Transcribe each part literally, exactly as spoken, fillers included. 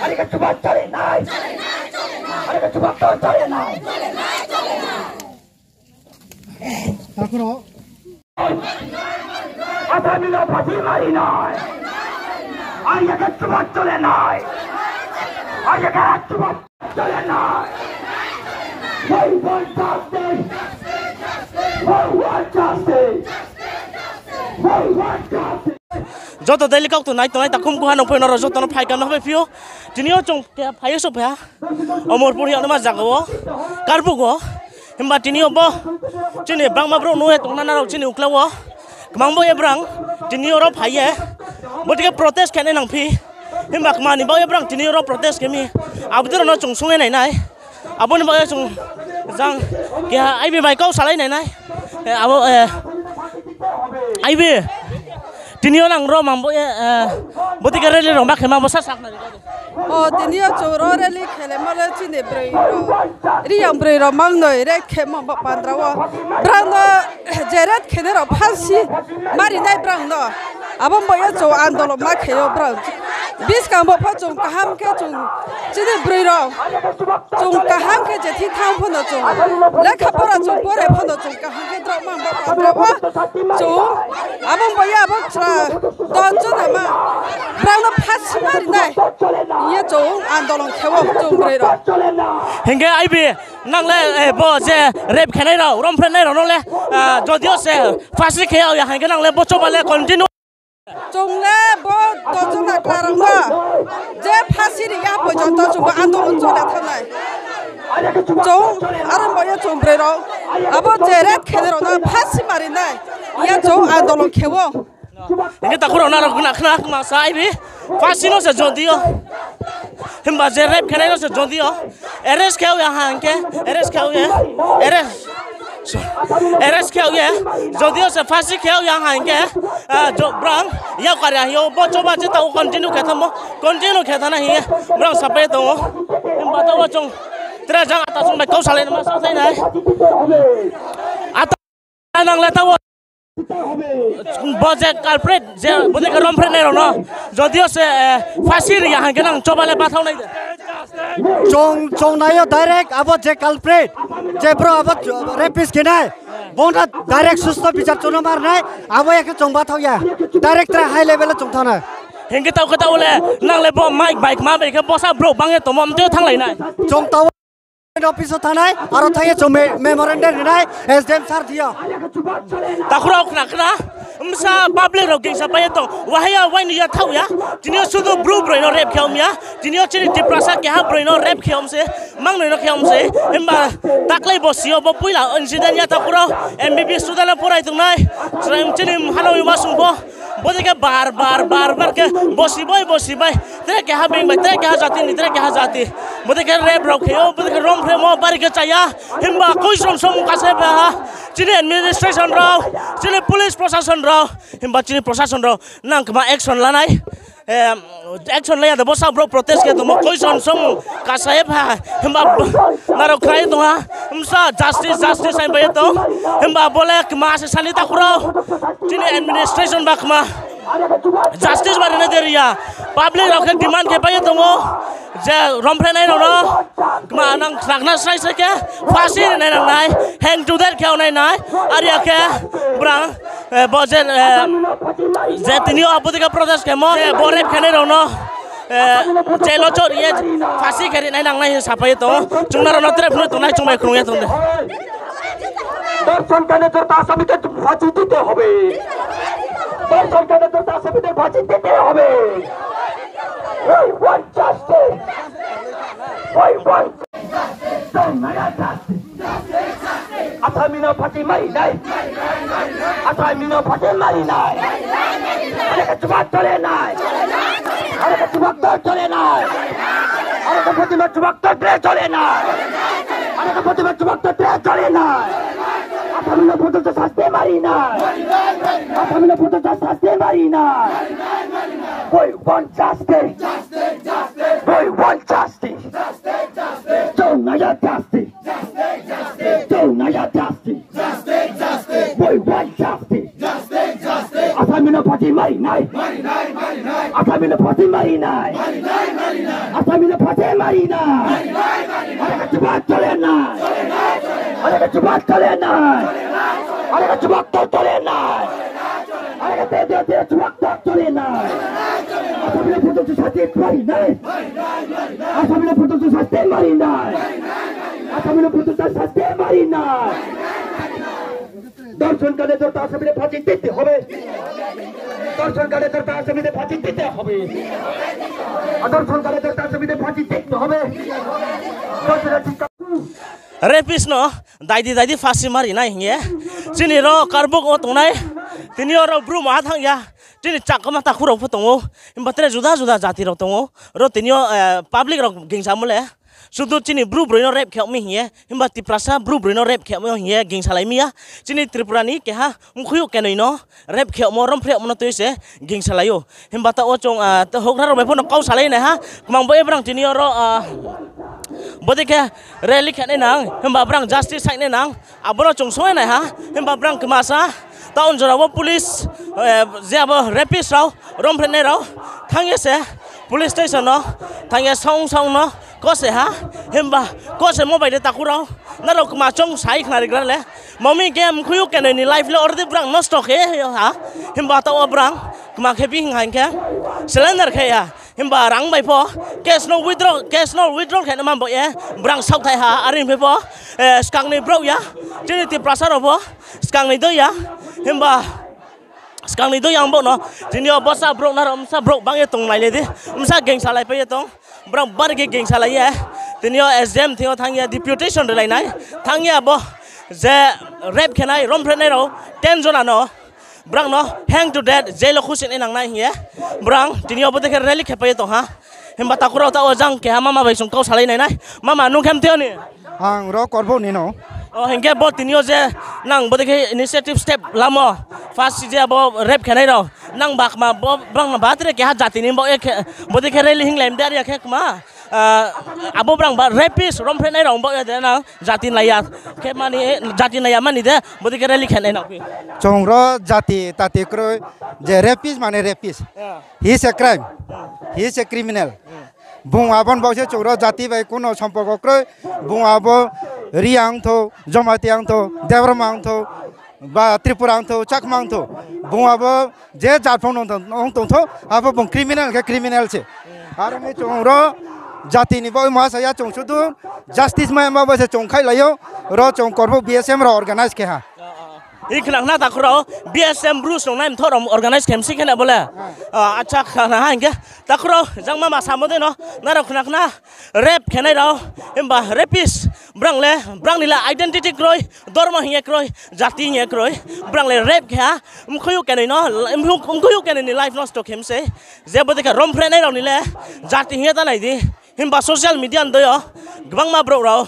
Are ke chuba chole nai. Are ke chuba to chole nai. Takro. Asami no phasi mari nai. Are ke chuba chole nai. Are ke chuba chole nai. We want justice. We want justice. We want justice. Joto daily kau tongnai tongnai takhum kuha nung phai noro joto no phaikam no haphaiphi ou. Tini yo chung keha phai ye souhphai ha. Omorpur hing yagnaima zaga wo. Karbuk wo. Himba tini yo bo. Chini bangma brouh nuh ye tongnai nrao chini uklau wo. Kmang bo ye brang. Tini yo ro phai ye. Bo tike protest khe nai nangphi. Himba kmani bo ye brang tini yo ro protest khe mi. Abo dei rao no chung sung ye nai nai. Abo ni bo ye chung jang keha I B bai kau salai nai nai. Eh, abo, eh, I B. Tini yo nang ro mang bo ye, eh, bo tike rally rao ma khe ma bo sa sakna. O, tini yo chung ro rally khe le ma le chini broi rao. Reang broi rao mang noi re khe mo bo pandra wo. Brang no je rep khe nai rao phasi mari nai brang no. Abo bo ye chung andolon ma khe ou brang. Buskang bo pho chung kaham khe chung chini broi rao. Chung kaham khe je thing thanng pho no chung lekha pora chung pore pho no chung kaham khe drao ma bo pandra wo. Chung abo bo ye abo chra don chunama brang no phasi mari nai hing ye chung andolon khe ou chung broi rao. Hing khe I B, nang le, eh, bo je rep khe nai rao, romphre nai rao no le, ah, jodi yo se phasi khe yag ya hing khe nang le bo choba le continue. Chung le bo don chunakla rao no je phasi ri ya porjonto chung bo andolon chole thanngnai. Chung aro bo ye chung broi rao abo je rep khe nai rao no phasi mari nai hing ye chung andolon khe ou. Hing khe takhu rao nrao khna khna kma sa I B, phasi no se jodi yo. Himba je rep khe nai no se jodi yo. Arrest khe yag ya hing khe, arrest khe yag ye, arrest, arrest khe yag ye, jodi yo se phasi khe yag ya hing khe, ah, jo-, brang, yak kar ya hing yo, bo choba je taoh continue khe thanngmo, continue khe thanng nai hing ye, brang sapai ye tong ou. Himba taoh wo chung, tre jang ata chung bai kau salai naima sa thai nai. Ata nang le taoh wo. Bo je culprit, je bo dei khe romphre nai rao no. Jodi yo se, eh, phasi ri ya hing khe nang choba le bathaoh nai de. Chung, chung nai yo direct abo je culprit, je bro abo rapist khe nai. Bo no direct susto bichar chung no mar nai, abo ya khe chung bathaoh ya. Direct tra high level wo chung thanng nai. Hing khe taoh khe taoh le, nang le bo mic bai kma bai khe bosa brouh bang ye tongmo mtui yo thannglai nai. Chung taoh office wo thanng nai, aro thanng ye chung me-, memorandum ri nai, S D M sir thing yo. Takhu rao khna khna, bsa public rao gingsa pai ye tong, wahai ya, wai ni ya thaoh ya, tini yo sudu bru broi no rep khe om ya, tini yo chini Tiprasa keha broi no rep khe om se, mangnoi no khe om se, himba taklai bo si yo bo poila incident ya takhu rao, M B B S student no porai tongnai, chini mhanao wasung pho, bo dei khe bar bar bar bar khe bosi bai bosi bai, tre keha being bai, tre keha jati ni, tre keha jati. Bo dei khe rep rao khe ou, bo dei khe romphre mo bari khe cha ya. Himba koisom som kasa pha ha. Chini administration rao, chini police prosason rao, himba chini prosason rao nang kma action la nai. Action la ya de, bosa brouh protest khe tongmo koisom som kasa ye pha. Himba nrao khna ye tong ha. Bsa justice, justice hai bai ye tong. Himba bo le kma se sani takhu rao. Chini administration ba kma justice ba ri nai de ri ya. Public rao khe demand khe pai ye tong ou. Je romphre nai rao no kma nang khna khna srai srai khe phasi ri nai nang nai. Hang to death khe yag nai nai. Are ya khe brang, eh, bo je, eh, je tini yo abo dei khe protest khemo, je bo rep khe nai rao no, eh, jail wo choh ri ye phasi khe ri nai nang nai hing sapai ye tong ou. Chung nrao no tre phnuh tongnai chung bai khrung ye tong de. ধর্ষণকারীদের আসামিদের ফাঁসি দিতে হবে। ধর্ষণকারীদের আসামিদের ফাঁসি দিতে হবে। We want justice. We want justice. Asami no phathi mari nai. Asami no phathi mari nai. Are khe chuba chole nai. Are khe chuba to chole nai. Are khe phathi ma chuba to tre chole nai. Are khe phathi ma chuba to tre chole nai. Asami no phathi to sasti mari nai. Asami no phathi to sasti mari nai. We want justice. We want justice. Chung nai ya justice. Chung nai ya justice. We want justice. Asami no phathi mari nai. Asami no phathi mari nai. Asami no phathi mari nai. Are khe chuba chole nai. Are khe chuba chole nai. Are khe chuba to chole nai. Are khe te te te chuba to chole nai. Asami no phutu chu sasti mari nai. Asami no phutu chu sasti mari nai. Asami no phutu chu sasti mari nai. ধর্ষণকারীদের তো আসামিদের ফাঁসি দিতে হবে। ধর্ষণকারীদের তো আসামিদের ফাঁসি দিতে হবে। আর ধর্ষণকারীদের তো আসামিদের ফাঁসি দিতে হবে। ধর্ষণের শিক্ষা Rapist no daidi daidi phasi mari nai hing ye. Chini ro Karbuk wo tongnai. Tini yo ro Bru maha thanng ya. Chini chakma takhu rao pho tong ou. Himba tre juda juda jati rao tong ou. Ro tini yo, eh, public rao gingsamo le. Sudu chini Bru broi no rape khe mi hing ye. Himba Tiprasa Bru broi no rape khe mi hing ye gingsalai mi ya. Chini Tripura ni keha mkhuiyouh kenoi no rape khe mo, romphre mo no tui se gingsalai ou. Himba taoh wo chung, ah, houhgra rao bai pho no kau salai nai ha. Kmang bo ye brang tini yo ro, ah, bodei khe rally khe nai nang. Himba brang justice sai nai nang. Abo no chung soi nai ha. Himba brang kma sa. Town jora wo police, eh, je abo rapist rao, romphrenai rao, thanng ye se police station no, thanng ye song song no, kose ha, himba kose mo bai de takhu rao, nrao kma chung sai khnari gra le, mami khe mkhuiyouh kenoi ni life le already brang nosto khe ha, himba taoh wo brang kma khe bi hing ha hing khe, cylinder khe ya, himba rang bai pho, cash no withdraw, cash no withdraw khe no man bo ye, brang saohthai ha, are hing phi pho, eh, skang ni brouh ya, chini Tiprasa rao pho, skang ni doi ya, himba skang ni doi ya ang bo no, tini yo bosa brouh nrao bsa brouh bang ye tong nai le di, bsa gingsalai pai ye tong, brang bari khe gingsalai ye, tini yo S D M thing yo thanng ye deputation rilai nai, thanng ye abo je rape khe nai, romphrenai rao, ten jona no, brang no hang to death, jail wo khusi nai nang nai hing ye, brang tini yo bodei khe rally khe pai ye tong ha, himba takhu rao taoh wo jang keha mama bai chung kau salai nai nai, mama nung khe mtheo ni? Ang ro Korbouh ni no. O, hing khe bo tini yo je nang bodei khe initiative step lamo, first je abo rape khe nai rao, nang ba kma bo, brang no ba tre keha jati ni baoh ye khe, bodei khe rally hing lai mde are ya khe kma, ah, abo brang ba rapist, romphrenai rao baoh ye de nang jati lai ya khe mani, jati lai ya mani de, bodei khe rally khe nai nang phi. Chung ro jati tati kroi, je rapist mane rapist. He is a crime. He is a criminal. Bung abo ni baoh se chung ro jati bai kuno somporko kroi. Bung abo Reang ong thou, Jamatia ong thou, Debbarma ong thou, ba Tripura ong thou, Chakma ong thou. Bung abo je jat pho no ong tong thou, abo bung criminal khe criminal se. Aro ni chung ro jati ni baoh ma sa ya chung sudu justice mai ma bo se chung khaihlai ou, ro chung Korbouh B S M rao organize khe ha. I khna khna takhu rao, B S M Bru song nai mthoh rao organize khe msi khe na bo le. Ah, acha, khna ha hing khe. Takhu rao, jang mama samo dei no, nrao khna khna, rape khe nai rao, himba rapist, brang le, brang ni le identity kroi, dormo hing ye kroi, jati hing ye kroi, brang le rape khe ha, mkhuiyouh kenoi no, mkhuiyouh kenoi ni life nosto khe msei, je bodei khe romphrenai rao ni le, jati hing ye ta nai di, himba social media ni doi yo, gbangma brouh rao,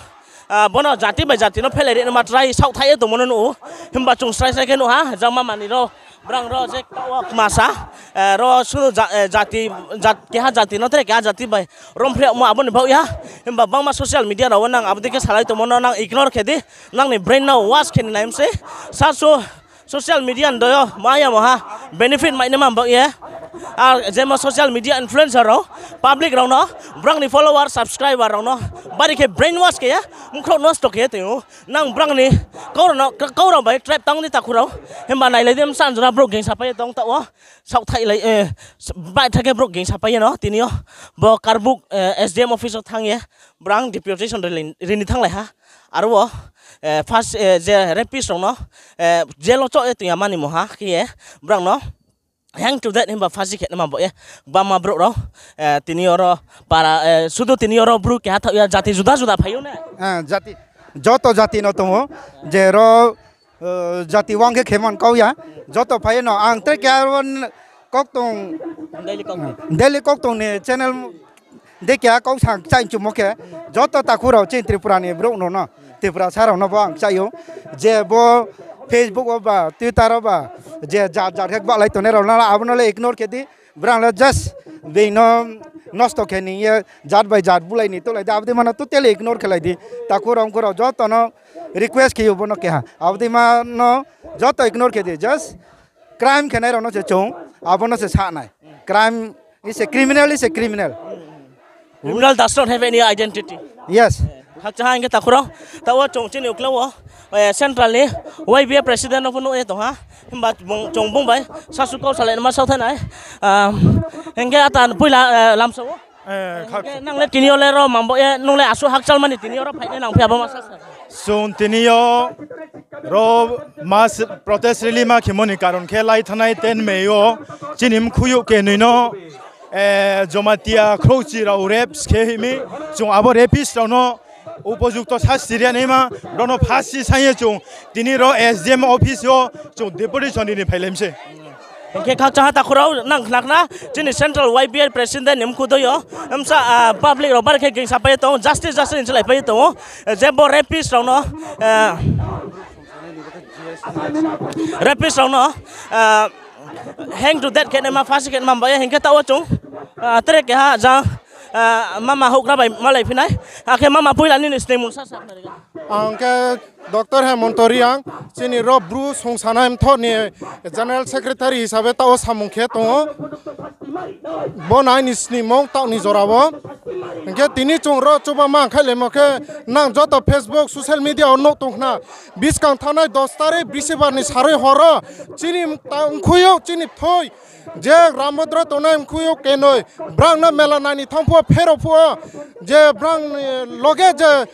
ah, bo no jati bai jati no phelai ri no ma try saohthaih ye tongmo no nuh ou, himba chung srai srai khe nuh ha, jang mama ni ro, brang ro je kau kma sa, eh, ro sudu ja-, eh, jati, jat-, keha jati no tre keha jati bai romphre mo abo ni baoh ya, himba bangma social media rao wo nang abo dei khe salai tongmo no nang ignore khe di, nang ni brain no wash khe ni nai msei, sa su social media ni doi yo ma ya mo ha, benefit mai nai ma baoh ye, ar jemo social media influencer rao, public rao no, brang ni follower, subscriber rao no, bari khe brainwash khe ye, mkhrouh nosto khe ye tong ou. Nang brang ni kau rao no, kau rao bai trap tang di takhu rao. Himba nailai di, bsa jora brouh gingsapai ye tong taoh wo. Saohthaih lai, eh, baitha khe brouh gingsapai ye no, tini yo. Bo Karbuk, eh, S D M office wo thanng ye, brang deputation ri, ri ni thannglai ha. Aro wo, eh, first, eh, je rapist rao no, eh, jail wo choh ye tong ya mani mo ha khe ye, brang no hang to death himba phasi khe nama bo ye, gbangma brouh rao, eh, tini yo ro para, eh, sudu tini yo ro Bru keha thaoh ya, jati juda juda phai ou na? Ah, jati, joto jati no tong ou, je ro, eh, jati wang khe khe man kau ya, joto phai no, ang tre keha ro n-, kok tong, Daily kok tong. Daily kok tong ni channel dei keha kau sa kchai chumo khe, joto takhu rao chini Tripura ni brouh no no, Tiprasa rao no bo ang kchai ou, je bo Facebook wo ba, Twitter wo ba, je jat jat khe gbahlai tongnai rao no abo no le ignore khe di, brang le just being no nosto khe ni ye, jat bai jat bulai ni tolai di, abo dei ma no totally ignore khe lai di, takhu rao ongkhu rao joto no request khe ou bo no keha, abo dei ma no joto ignore khe di, just crime khe nai rao no se chung, abo no se sa nai, crime is a criminal, is a criminal. Criminal does not have any identity. Yes. Khakchang ha hing khe takhu rao, taoh wo chung chini uklau wo, central ni Y B A president no pho nuh ye tong ha. Himba bung, chung bung bai sasu kau salai ma saothai nai. Hing khe ata poila lamsa ou. Hing khe nang le tini yo le ro mang baoh ye, nung le asuh hakchalma ni tini yo ro phainai nang phi abo ma sa sa. Chung tini yo ro mass protest rally ma khemo ni karon khe lai thanngnai ten May wo chini mkhuiyouh kenoi no Jamatia khrouhchi rao rapes khe hoih mi, chung abo rapist rao no upojukto sasti ri ya naima, rao no phasi saing ye chung tini ro S D M office wo chung deputation ri ni phailai mi se. Hing khe khakchang ha takhu rao, nang khna khna, chini central Y B A president ni mkhu dei yo, bsa public rao bari khe gingsa pai ye tong ou, justice justice hing chalai pai ye tong ou, je bo rapist rao no, rapist rao no hang to death khe naima, phasi khe naima ba ye hing khe taoh wo chung tre keha jang mama houhgra bai malai phi nai. Akhe mama poila nini sningmung sa sa khnari. Ang khe Doctor Hemonto Reang, chini ro Bru Songsanai Mthoh ni General Secretary hisabe taoh wo samung khe tong ou. Bo no aini sningmung taoh ni jora wo. Hing khe tini chung ro chuba ma khaih laimo khe, nang joto Facebook, social media wo nuh tong khna. Buskang thanngnai dos tarik bisibar ni saroi hor wo chini mkhuiyouh, chini bthoi, je Rambodro tongnai mkhuiyouh kenoi, brang no mela nai ni thanng phuh wo, pherao phuh wo, je brang ni loge je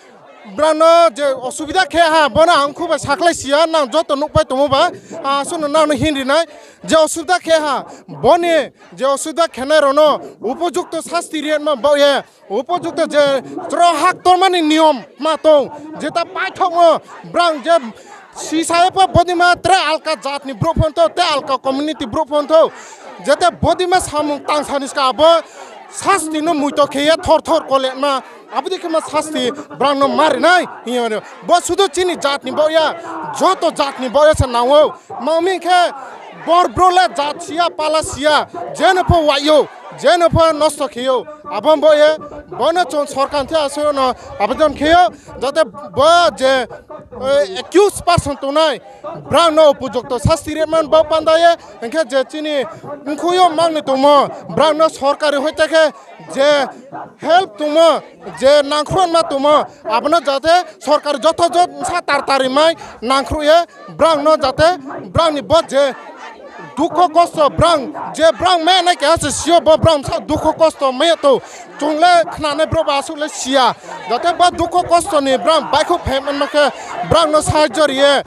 brang no je osubida khe ha, bo no ang mkhu bai sakhlai si ya, nang joto nuhpai tongmo ba, asuh no nang no hinri nai, je osubida khe ha, bo ni je osubida khenai rao no upojukto sasti ri ye ma baoh ye, upojukto je chro haktorma ni niyom ma tong, jeta paithaohmo, brang je sisa ye pho bodima tre alka jat ni brouh pho ong thou, tre alka community brouh pho ong thou, jete bodima samung tangsa ni ska abo sasti no muito khe ye thor thor koletma, abo dei khe ma sasti brang no ma ri nai hing ye. Bo sudu chini jat ni baoh ya, joto jat ni baoh ye se nang ou. Ma mi khe bor brouh le jat si ya, pala si ya, je no pho wai ou, je no pho nosto khe ou. Abo baoh ye, bo no chung sorkar thing asuh no abedan khe ou, jate bo je accused person tongnai, brang no upojukto sasti ri man bo panda ye, hing khe je chini mkhuiyouh mang ni tongmo, brang no sorkari hoite khe je help tongmo, je nangkhruhma tongmo, abo no jate sorkar joto jot sa tar tari mai nangkhruh ye, brang no jate brang ni bo je dukho kosto brang, je brang mai nai keha se si ou, bo brang sa dukho kosto mai ya tong. Chung le khnanai brouh ba asuh le si ya. Jate bo dukho kosto ni brang baihkhouh phaima khe brang no sahajyo ri ye.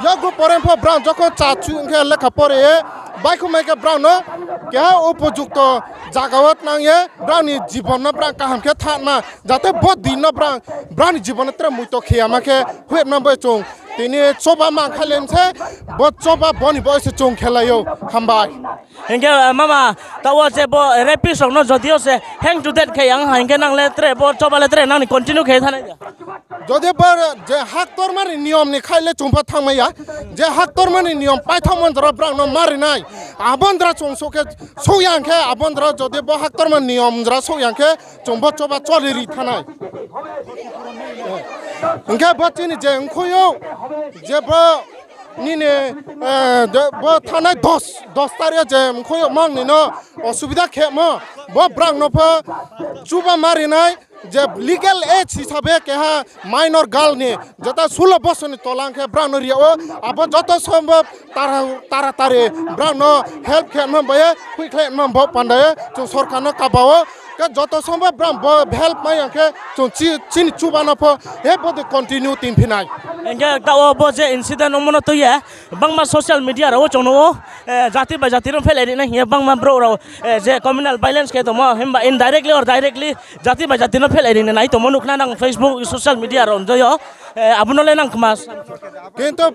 Yakgu pore pho brang jokhon cha chu ong khe lekha pore ye, baihkhouh mai khe brang no keha upojukto zaga wo tnang ye, brang ni jibon no brang kaham khe thanngma, jate bo din no brang, brang ni jibon no tre muito khe ya ma khe, hoihma bo chung tini choba ma khailai se, bo choba bo ni bo se chung khelai ou, hambai. Hing khe, mama, taoh wo je bo rapist rao no jodi yo se hang to death khe yang ha, hing khe nang le tre bo choba le tre nang ni continue khe thanai de? Jodi bo je haktorma ni niyom ni khaih le chung pho thanngmai ya, je haktorma ni niyom paithaohmo ndra brang no ma ri nai, abo ndra chung souh khe, souh yang khe, abo ndra jodi bo haktorma ni niyom ndra souh yang khe, chung bo choba choli ri thanai. Hing khe bo chini je mkhui ou, je bo nini, bo thanai dos, dos tarik yo je mkhui ou mang ni no osubida khemo, bo brang no pho chuba ma ri nai, je legal age hisabe keha minor girl ni, jeta sulo bosor ni tola ong khe brang no ri yag ou, abo joto sombhob tara, taratari brang no help khe man bai ye, hoihkhlai man bo panda ye, chung sorkar no kaba ou, khe joto sombhob brang bo help mai yang khe, chung chi-, chini chuba no pho, he bo de continue tingphi nai. Hing khe taoh wo bo je incident ongmo no tui ye, bangma social media rao wo chung nuh ou, jati bai jati no phehlai ri nai hing ye bangma brouh rao, je communal violence khe tongmo, himba indirectly or directly jati bai jati no phehlai ri nai tongmo nuh khna nang Facebook, social media rao njo yo, abo no le nang kma sa? Kintu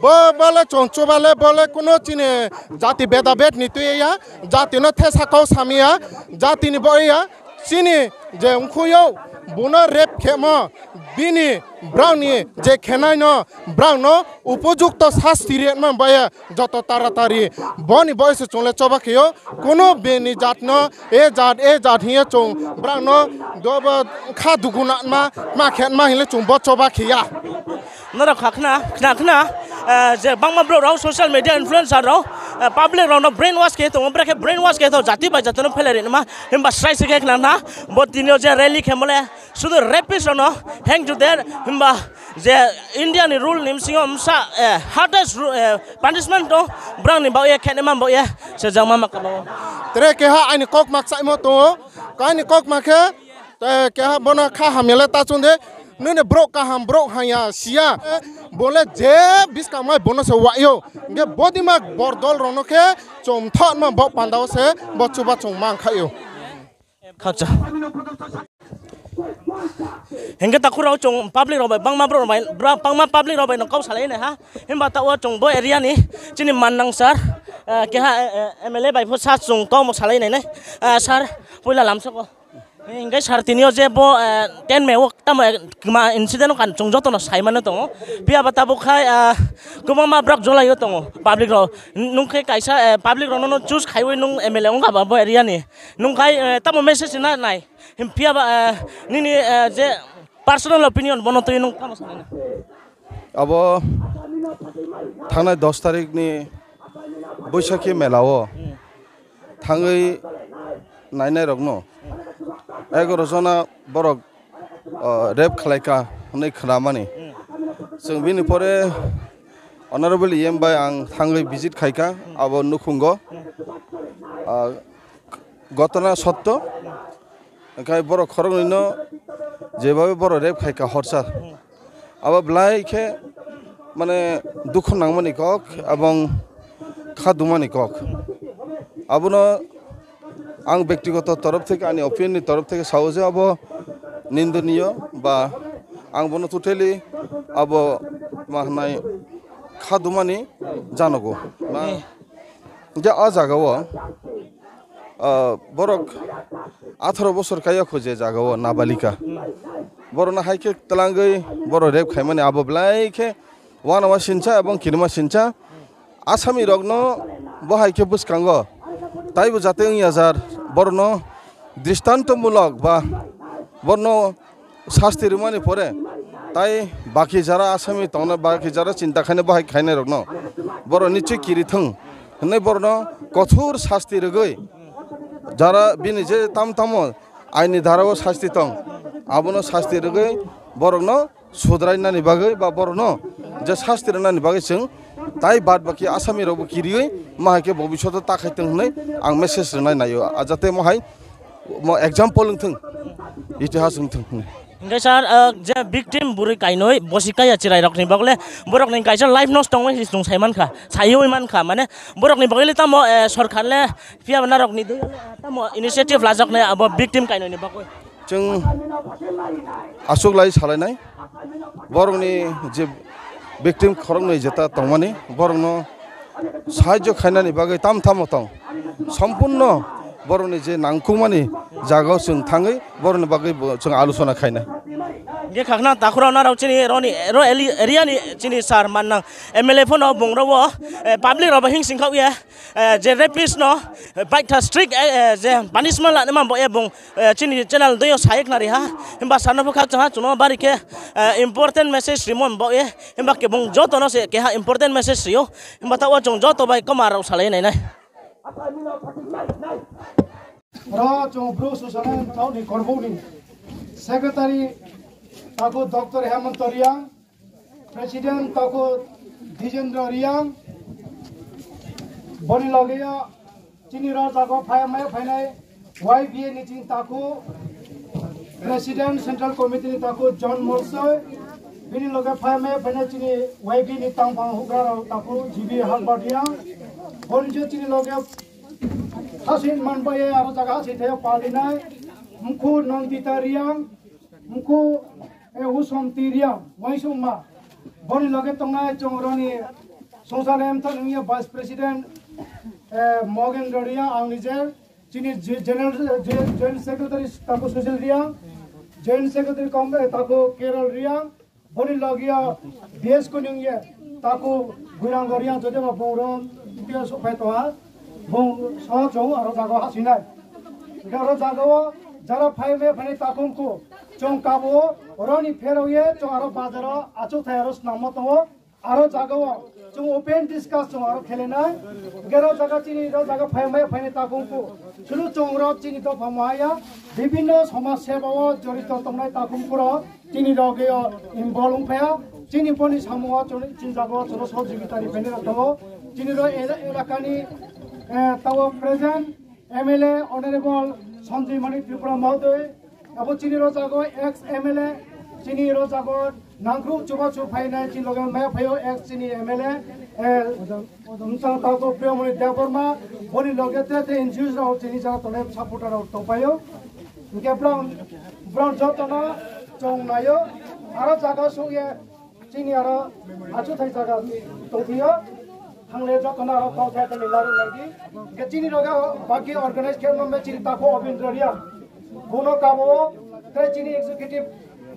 bo, bo le chung chuba le, bo le kuno chini jati bedabed ni tui ya, jati no thesa kau sami ya, jati ni bo ya, chini je mkhui ou, bung no rape khemo, bini brang ni je khenai no, brang no upojukto sasti ri man bai ye, joto taratari, bo ni bo se chung le choba khe ou, kuno bini jat no, e jat, e jat hing ye chung brang no, dobo kha dugu nama, ma khe nama hing le chung bo choba khe ya. Nrao kha khna, khna khna, je bangma brouh rao social media influencer rao, public rao no brainwash khe tong ou, brekhe brainwash khe tong ou, jati bai jati no phelai ri nima, himba srai se khe khna na, bo tini yo je rally khemo le, sudu rapist rao no hang juder, himba je India ni rule ni bsing yo bsa, hardest punishment no, brao ni baoh ye khe nima baoh ye, se jangma ma kama ou. Tre keha aini kok makchaimo tong ou, aini kok ma khe, keha bono kha hamya le ta chung de, nini brouh kaham brouh hamya si ya, bo le je buskang mai bo no se wai ou, hing khe bodima bordol rao no khe chung mthaoh ma bo panda wo se bo chuba chung mang khai ou. Hing khe takhu rao chung public rao bai bangma brouh rao bai, bangma public rao bai no kau salai nai ha. Himba taoh wo chung bo area ni chini mannang sir, keha MLA bai pho sa chung kau mo salai nai nai. Sir, poila lamsao. Hing khe sir tini yo je bo ten May wo tamo kma incident no kan chung joto no sai mano tong ou. Phiya ba tabuk khai, kwbangma brak jolai yo tong ou public rao. Nung khe kaisa public rao no choose khai wi nung MLA ong kha ba bo area ni. Nung khai tamo message na nai. Phiya ba nini je personal opinion bo no tui nung tamo sanai na. Abo thanngnai dos tarik ni Boishakhi mela wo thangwi nainai rok no egaro jona borok rape khlai kha hwnwi khna mani. Chwng bini pore Honorable EM bai ang thangwi visit khai kha abo nukhungo. Gotona sotto, hwnkhe borok khoroknwi no jeba borok rape khai kha horsa. Abo belai khe mane dukhu nangmani kok, abong kha dumani kok. Abono ang bektigoto torof theke, ani opinion ni torof theke sao je abo nindoniyo ba ang bono totally abo ma hwnai kha dumani janogo. Hwnkhe a jaga o borok atharo bosor kaiya kho je jaga o nabalika. Borokno hai khe tlangwi borok rape khaimani abo belai khe uanama sincha ebong kirima sincha. Asami rokno bo hai khe bwskango taibo jate wngya jar, borokno dristanto mulok ba borokno sasti rwmani pore tai baki jara asami tongnai, baki jara chinta khainai, bo hai khainai rokno borok nichoi kiri thung hwnwi borokno kothor sasti rwgwi jara bini je tam tamo aini dara o sasti tong, abono sasti rwgwi borokno sudrainani bagwi ba borokno je sasti rwnani bagwi chwng tai bad baki asami rokbo kiriwi ma hai khe bobishoto ta khai tong hwnwi ang message rwnai naio, jate mo hai mo example wng thung, itihas wng thung hwnwi. Hingkhe sir, je victim bwrwi kainwi bosi kaiya chwrai rokni bagwi le borokni kaisa life nosto wngwi se chwng sai mankha, saiwi mankha, mane borokni bagwi le tamo sorkar le phiya narokni tamo initiative lajaknai abo victim kainwini bagwi. Chwng achuklai salainai, borokni je victim khoroknwi jeta tongmani, borokno sahajyo khainani bagwi tamthamo tong, sompurno borokni je nangkukmani jagao chwng thangwi borokni bagwi chwng alochona khainai. Hingkhe khakna takhurao narao chini roni, ro eli-, area ni chini sir mannang M L A phano bung rao public rao bai hingsing khaoh ye, je rapist no baitha strict je punishment lanai man bo ye bung chini channel dei yo sai khnari ha. Himba sir no pho khakchang ha, chwngno bari khe important message rimo bo ye. Himba khe bung joto no se keha important message rio. Himba taoh wo chwng joto bai koma rao salai nainai. Ro chwng Bru Sosana Mthaoh ni Korbou ni Secretary taku Doctor Hemanto Reang, President taku Dijendra Reang, boni loge ya chini ro jaga phai mai phainai Y B A ni chini taku President Central Committee ni taku John Molsoi, bini loge phai mai phainai chini Y B A ni tangphang houhgra rao taku G B Hakbar Reang, boni je chini loge hasi man bai ye aro jaga hasi thai yo palinai, mkhu Nandita Reang, mkhu Usomti Reang, uaingsouhma, boni loge tongnai chwng roni Songsa Lemthon wngya Vice President Mogendra Reang, ang nije, chini General, Joint Secretary taku Sushil Reang, Joint Secretary taku Carol Reang, boni loge ya D S ko ni wngya taku Guirang Reang, jodeba bung ro tito souhphai tongha, bung so chwng aro jaga hasinai. Hingkhe aro jaga o jara phai mai phainai takhum khu chwng kabo roni pherao ye chwng aro bazar o achukthai aro snammo tongo. Aro jaga wo chung open discuss chung aro khelenai. Hingkhe ro jaga chini ro jaga phaimai phainai takhum phu. Sulu chung ro chini dopha mahaya. Bibhinno somaj seba wo jorito tongnai takhum phu ro chini ro ge yo involve ongphaya. Chini boni samung wo chung chini jaga wo chung ro sohojogita ri phainai rao tongo. Chini ro ela-, elaka ni, eh, tawo present M L A Honorable Sanjay Manik Tripura Mahodoi, abo chini ro jaga ex M L A, chini ro jaga nangkhruh chubachu phainai, chini loge maya phaio ex chini M L A, eh, Mchang Tato Priyomoni Debbarma, boni loge te te N G Os rao chini jaga tongnai supporter rao tongpaio. Hingkhe brao, brao joto no chung naio, aro jaga suh ye, chini aro achuthai jaga tongphi yo, thangle joto no aro kauthai tongni lari nai di. Hingkhe chini loge baki organize khe nong me chini takhu Obindra Reang. Bono kabo, tre chini executive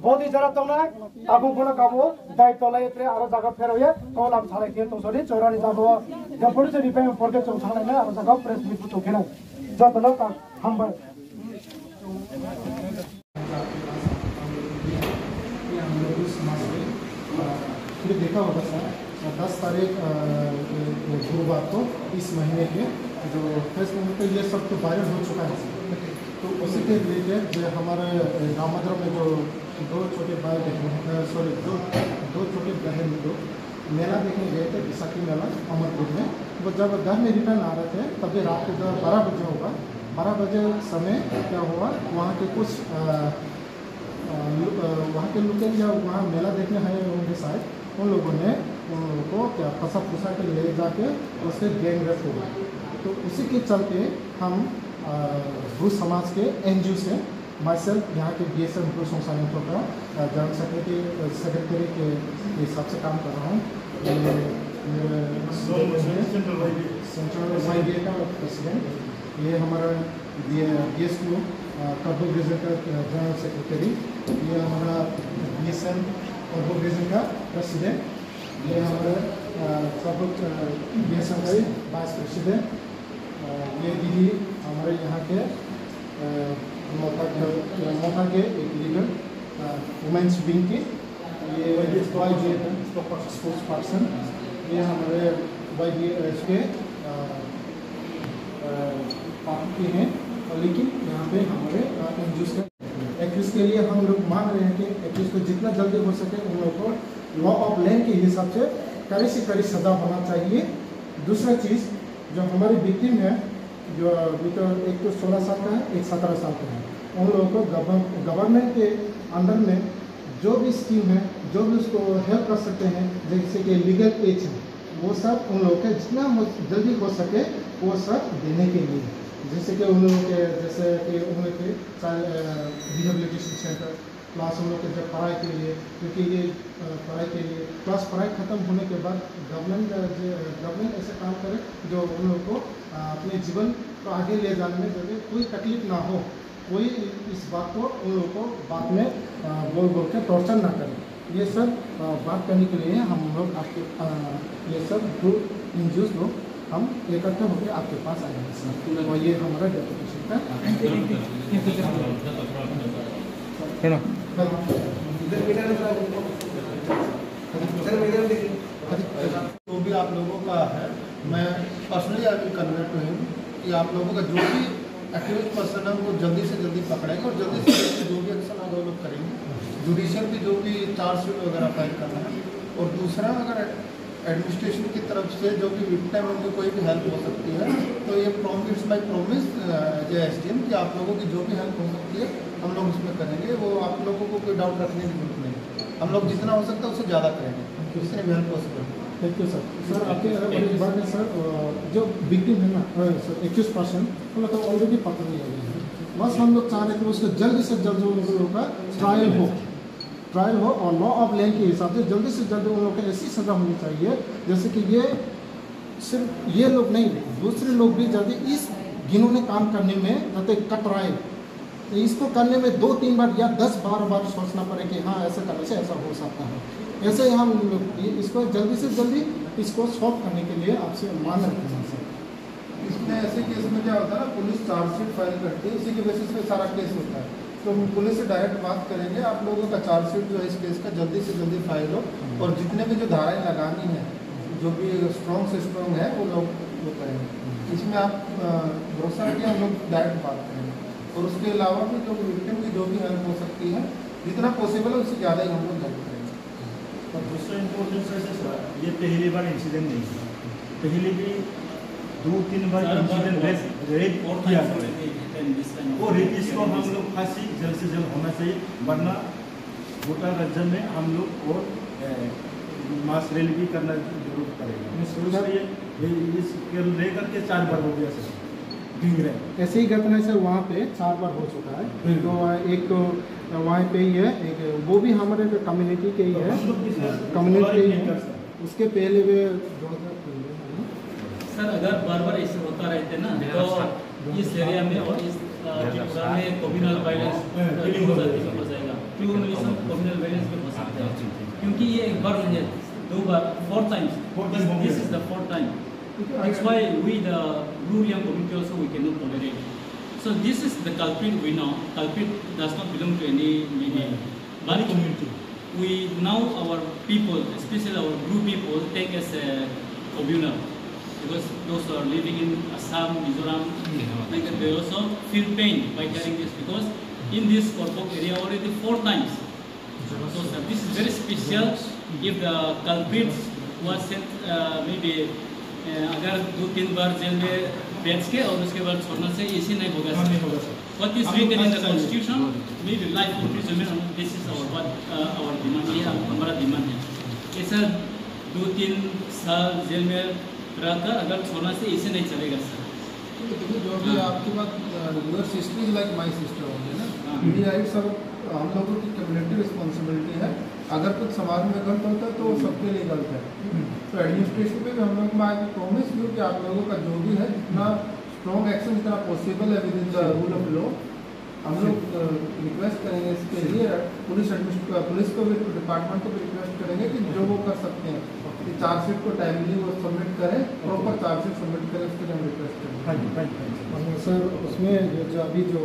body jara tongnai, takhu bono kabo, daityo lai tre aro jaga pherao ye, kaulam salai khe tong sori, chorani jaga wo, jepori se ripai porke chung thanglai nai, aro jaga press meet bo chung khe nai. Joto no ta hambai. ये हम लोग उस समाज में, अ, ये देखा होगा सर, दस तारीख, अ, गुरुवार को इस महीने के जो Facebook पे ये सब तो वायरल हो चुका है सर। तो उसी के रिलेटेड जो हमारे, अ, दामोदर में जो दो छोटे भाई बहन, अ, सॉरी, दो, दो छोटे बहन लोग मेला देखने गए थे, बैसाखी मेला अमरपुर में। वो जब घर में रिटर्न आ रहे थे, तभी रात के जो बारह बजे होगा, बारह बजे समय क्या हुआ, वहाँ के कुछ, अ, अ, लो-, अ, वहाँ के लोकल या वहाँ मेला देखने आए होंगे शायद, उन लोगों ने उन लोगों को क्या फंसा फुसा के ले जाके उससे गैंग रेप हुआ। तो उसी के चलते हम, अ, ब्रू समाज के एनजीओ से Myself, यहाँ के बीएसएफ ब्रू संस्थान का, अ, जनरल सेक्रेटरी, अ, सेक्रेटरी के हिसाब से काम कर रहा हूँ। ये मेरे सेंट्रल वाईबीए का प्रेसिडेंट। ये हमारा बीएसक्यू, अ, करबुक रीजन का, अ, जनरल सेक्रेटरी। ये हमारा बीएसएम करबुक रीजन का प्रेसिडेंट। ये हमारा, अ, करबुक, अ, बीएसएम का वाइस प्रेसिडेंट। अ, ये दीदी हमारे यहाँ के, अ, मोथा के, मोथा के एक लीडर, अ, वुमेन्स विंग की। ये वाईबीए का स्पोक्स पर्सन। ये हमारे वाईबीए के, अ, अ, पार्टी के हैं, और लेकिन यहाँ पे हमारे, अ, एनजीओ का एक्यूज के लिए हम लोग मांग रहे हैं कि एक्यूज को जितना जल्दी हो सके उन लोगों को लॉ ऑफ लैंड के हिसाब से कड़ी से कड़ी सजा होना चाहिए। दूसरा चीज, जो हमारे विक्टिम है, जो अभी तो एक तो सोलह साल का है, एक सत्रह साल का है, उन लोगों को गवर्न-, गवर्नमेंट के अंडर में जो भी स्कीम है, जो भी उसको हेल्प कर सकते हैं, जैसे कि लीगल एज है, वो सब उन लोगों के जितना हो, जल्दी हो सके, वो सब देने के लिए, जैसे कि उन लोगों के, जैसे कि उन लोगों के चाइल्ड, अ, रिहेबिलिटेशन सेंटर, प्लस उन लोग के जब पढ़ाई के लिए, क्योंकि ये, अ, पढ़ाई के लिए, प्लस पढ़ाई खत्म होने के बाद गवर्नमेंट, अ, जो, अ, गवर्नमेंट ऐसे काम करे जो उन लोगों को, अ, अपने जीवन को आगे ले जाने में जब कोई तकलीफ ना हो, कोई इस बात को उन लोगों को बाद में, अ, बोल बोल के टॉर्चर ना करे। ये सब, अ, बात करने के लिए हम लोग आपके, अ, ये सब ग्रुप एनजीओ लोग हम इकट्ठा होकर आपके पास आए हैं सर। और ये हमारा डेपुटेशन का। है ना? जो भी आप लोगों का है, मैं personally I will convey to him कि आप लोगों का जो भी एक्यूज पर्सन है, उनको जल्दी से जल्दी पकड़ेंगे और जल्दी से जल्दी जो भी एक्शन होगा, वो लोग करेंगे। जुडिशियल भी जो भी चार्जशीट वगैरह फाइल करना है, और दूसरा, अगर एडमिनिस्ट्रेशन की तरफ से जो भी विक्टिम है, उनकी कोई भी हेल्प हो सकती है, तो ये promise, my promise, uh, as a SDM, कि आप लोगों की जो भी हेल्प हो सकती है, हम लोग उसमें करेंगे। वो आप लोगों को कोई डाउट रखने की जरूरत नहीं है, हम लोग जितना हो सकता है, उससे ज़्यादा करेंगे, जितनी भी help possible. Thank you sir. Sir, आपके, अ, एक बात है सर, अ, जो विक्टिम है ना, अ, सर, एक्यूज पर्सन, उन लोग को ऑलरेडी पकड़ लिया गया है। बस हम लोग चाह रहे थे, उसको जल्दी से जल्द उन लोगों का ट्रायल हो, ट्रायल हो और लॉ ऑफ लैंड के हिसाब से जल्दी से जल्दी उन लोग को ऐसी सजा होनी चाहिए, जैसे कि ये सिर्फ ये लोग नहीं, दूसरे लोग भी जल्दी इस घिनौने काम करने में जाते कतराए। इसको करने में दो तीन बार या दस बारह बार सोचना पड़े कि हाँ, ऐसा करने से ऐसा हो सकता है। ऐसे ही हम लोग ये, इसको जल्दी से जल्दी इसको सॉल्व करने के लिए आपसे मांग रखते हैं सर। इसमें ऐसे केस में क्या होता है ना, पुलिस चार्जशीट फाइल करती है, उसी के बेसिस पे सारा केस होता है। तो हम पुलिस से डायरेक्ट बात करेंगे, आप लोगों का चार्जशीट जो है इस केस का जल्दी से जल्दी फाइल हो, और जितने भी जो धाराएं लगानी है, जो भी स्ट्रॉन्ग से स्ट्रॉन्ग है, वो लोग वो करेंगे। इसमें आप, अ, भरोसा रखिए, हम लोग डायरेक्ट बात करेंगे। और उसके अलावा भी जो विक्टिम की जो भी हेल्प हो सकती है, जितना पॉसिबल है, उससे ज़्यादा ही हम लोग हेल्प करेंगे। और दूसरा इम्पोर्टेंट है सर, ये पहली बार इंसिडेंट नहीं है, पहले भी दो तीन बार इंसिडेंट रेप, रेप किया गया। वो रेपिस्ट को हम लोग फांसी जल्द से जल्द होना चाहिए, वरना गोटा राज्य में हम लोग और, ए, मास रैली भी करना जरूरत पड़ेगा। तो इसलिए ये, इसके लेकर के चार बार हो गया सर, गैंगरेप। ऐसे ही घटना सर वहाँ पे चार बार हो चुका है। तो एक तो वहाँ पे ही है, एक वो भी हमारे कम्युनिटी के ही है, कम्युनिटी के ही है। उसके पहले वे दो हज़ार पन्द्रह में। सर, अगर बार बार ऐसे होता रहते ना, तो इस एरिया में और इस, अ, त्रिपुरा में कम्युनल वायलेंस भी हो जाएगा, कम्युनल वायलेंस भी हो सकता है, क्योंकि ये एक बार नहीं है, दो बार, four times, this is the fourth time. That's why we, the rural community also, we cannot tolerate. So this is the culprit we know. Culprit does not belong to any, maybe, but community. We now, our people, especially our Bru people, take as a communal, because those who are living in Assam, Mizoram, like, they also feel pain by hearing this, because in this Korbok area already four times. So, sir, this is very special. If the culprits was sent, uh, maybe, uh, अगर दो तीन बार जेल में बैठ के और उसके बाद छोड़ना से ऐसे नहीं होगा, सर। नहीं होगा, sir. What is written in the constitution, maybe life imprisonment, this is our, what, uh, our demand, ये हम, हमारा डिमांड है। ऐसा दो तीन साल जेल में रहकर अगर छोड़ना से ऐसे नहीं चलेगा, सर। ठीक है, देखो, जो भी आपकी बात, अ, your sister is like my sister only ना। हाँ। ये राइट्स सब हम लोगों की कम्युनिटी रिस्पॉन्सिबिलिटी है। अगर कुछ समाज में गलत होता है तो वो सबके लिए गलत है। तो एडमिनिस्ट्रेशन पे भी हम लोग, मैं प्रॉमिस यू कि आप लोगों का जो भी है, जितना स्ट्रॉन्ग एक्शन जितना पॉसिबल है within the rule of law, हम लोग, अ, रिक्वेस्ट करेंगे इसके लिए। पुलिस एडमिनिस्ट-, पुलिस को भी, डिपार्टमेंट को भी रिक्वेस्ट करेंगे कि जो वो कर सकते हैं, कि चार्जशीट को टाइमली वो सबमिट करें, प्रॉपर चार्जशीट सबमिट करें, उसके लिए हम रिक्वेस्ट करेंगे। हाँ जी, हाँ जी, हाँ जी। और सर, उसमें ये जो अभी जो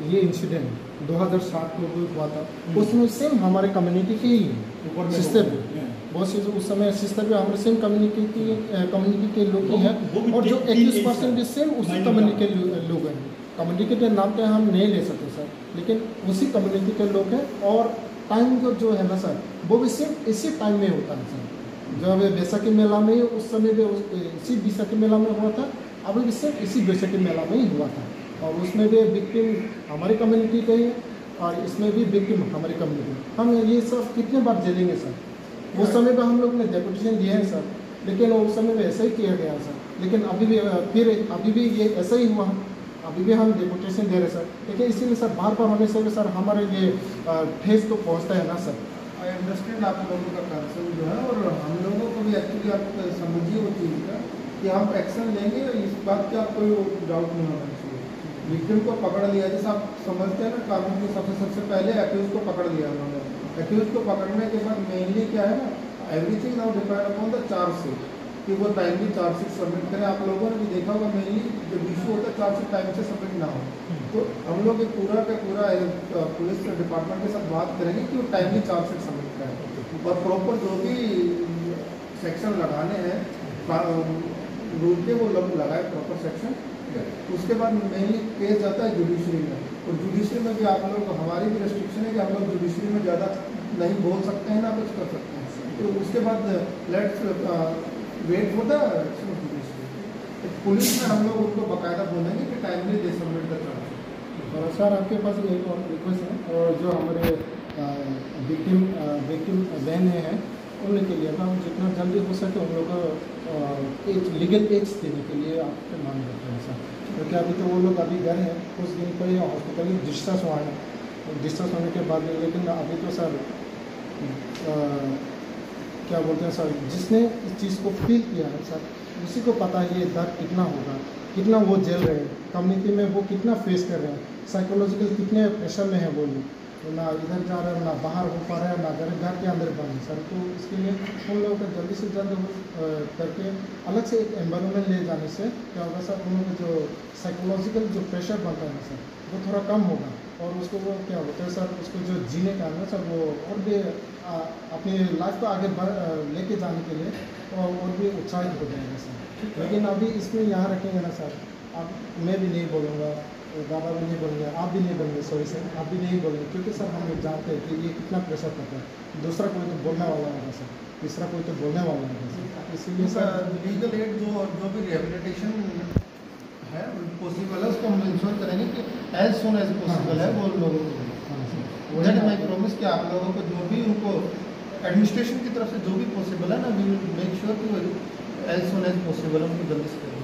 ये इंसिडेंट दो हज़ार सात में भी हुआ था, उसमें सेम हमारे कम्युनिटी के ही सिस्टर भी, वो उस समय सिस्टर भी हमारे सेम कम्युनिटी की, अ, कम्युनिटी के लोग ही हैं। और जो एक्यूज पर्सन भी सेम उसी कम्युनिटी के लो-, लोग हैं। कम्युनिटी के नाम पे हम नहीं ले सकते सर, लेकिन उसी कम्युनिटी के लोग हैं। और टाइम को जो है ना सर, वो भी सेम इसी टाइम में होता है सर। जब ये बैसाखी मेला में, उस समय भी उस, इसी बैसाखी मेला में हुआ था, अभी भी सेम इसी बैसाखी मेला में ही हुआ था। और उसमें भी विक्टिम हमारी कम्युनिटी का ही है और इसमें भी विक्टिम हमारी कम्युनिटी। हम ये सब कितने बार झेलेंगे सर? उस समय पे हम लोग ने डेपुटेशन दिए हैं सर, लेकिन उस समय में ऐसा ही किया गया सर। लेकिन अभी भी, अ, फिर अभी भी ये ऐसा ही हुआ, अभी भी हम डेपुटेशन दे रहे सर। लेकिन इसीलिए सर, बार बार होने से भी सर, हमारे ये, अ, ठेस तो पहुंचता है ना सर। आई अंडरस्टैंड आप लोगों का कंसर्न जो है, और हम लोगों को भी एक्चुअली आप समझिए वो चीज़ का कि हम एक्शन लेंगे, इस बात का कोई डाउट नहीं होना चाहिए। विक्टिम को पकड़ लिया, जैसे आप समझते हैं ना, कानून के हिसाब से सबसे पहले एक्यूज को पकड़ लिया उन्होंने। एक्यूज को पकड़ने के बाद मेनली क्या है ना, everything now depend upon the charge sheet, कि वो टाइमली चार्जशीट सबमिट करें। आप लोगों ने भी देखा होगा, मेनली जब इशू होता है, चार्जशीट टाइम से सबमिट ना हो, तो हम लोग ये पूरा का पूरा, अ, पुलिस डिपार्टमेंट के साथ बात करेंगे कि वो टाइमली चार्जशीट सबमिट करें और प्रॉपर जो भी सेक्शन लगाने हैं, का-, रूल के, वो लोग लगाए प्रॉपर सेक्शन। उसके बाद मेनली केस जाता है जुडिशरी में, और जुडिशरी में भी आप लोग, हमारी भी रेस्ट्रिक्शन है कि हम लोग जुडिशरी में ज़्यादा नहीं बोल सकते हैं, ना कुछ कर सकते हैं। तो उसके बाद let's, अ, wait for the action of judiciary। तो पुलिस में हम लोग उनको बाकायदा बोलेंगे कि टाइमली दे सबमिट द चार्ज। और सर, आपके पास एक और रिक्वेस्ट है, और जो हमारे, अ, विक्टिम, अ, विक्टिम बहन हैं, उनके लिए हम जितना जल्दी हो सके उन लोगों को, अ, एज, लीगल एज देने के लिए आपसे मांग करते हैं सर, क्योंकि अभी तो वो लोग अभी घर हैं, कुछ दिन पहले हॉस्पिटल में डिस्चार्ज हुआ है, डिस्चार्ज होने के बाद, लेकिन अभी तो सर, अ, क्या बोलते हैं सर, जिसने इस चीज़ को फील किया है सर, उसी को पता है ये दर्द कितना होगा, कितना वो झेल रहे हैं, कम्युनिटी में वो कितना फेस कर रहे हैं, साइकोलॉजिकल कितने प्रेशर में है वो लोग। ना इधर जा रहे हैं, ना बाहर हो पा रहे हैं, ना घर, घर के अंदर बंद है सर। तो इसके लिए उन लोगों का जल्दी से जल्द हो, अ, करके अलग से एक एनवायरनमेंट ले जाने से क्या होगा सर, उन लोगों का जो साइकोलॉजिकल जो प्रेशर बनता है ना सर, वो थोड़ा कम होगा। और उसको वो क्या बोलते हैं सर, उसको जो जीने का है ना सर, वो और भी, आ, अपनी लाइफ को आगे बढ़, आ, लेके जाने के लिए और, और भी उत्साहित हो जाएगा सर। लेकिन अभी इसमें यहाँ रखेंगे ना सर, अब मैं भी नहीं बोलूँगा, दादा भी नहीं बोलेंगे, आप भी नहीं बोलेंगे, सॉरी सर, आप भी नहीं बोलेंगे, क्योंकि सर हम लोग जानते हैं कि ये कितना प्रेशर पड़ता है। दूसरा कोई तो बोलने वाला होगा सर, तीसरा कोई तो बोलने वाला होगा सर, इसीलिए सर। लीगल एड जो, जो भी रिहेबिलिटेशन है, पॉसिबल है, उसको हम इंश्योर करेंगे कि एज सून एज पॉसिबल है वो लोगों को। दैट इज माई प्रॉमिस कि आप लोगों को जो भी उनको एडमिनिस्ट्रेशन की तरफ से जो भी पॉसिबल है ना, वी विल मेक श्योर कि एज सून एज पॉसिबल है उनको जल्दी से करें।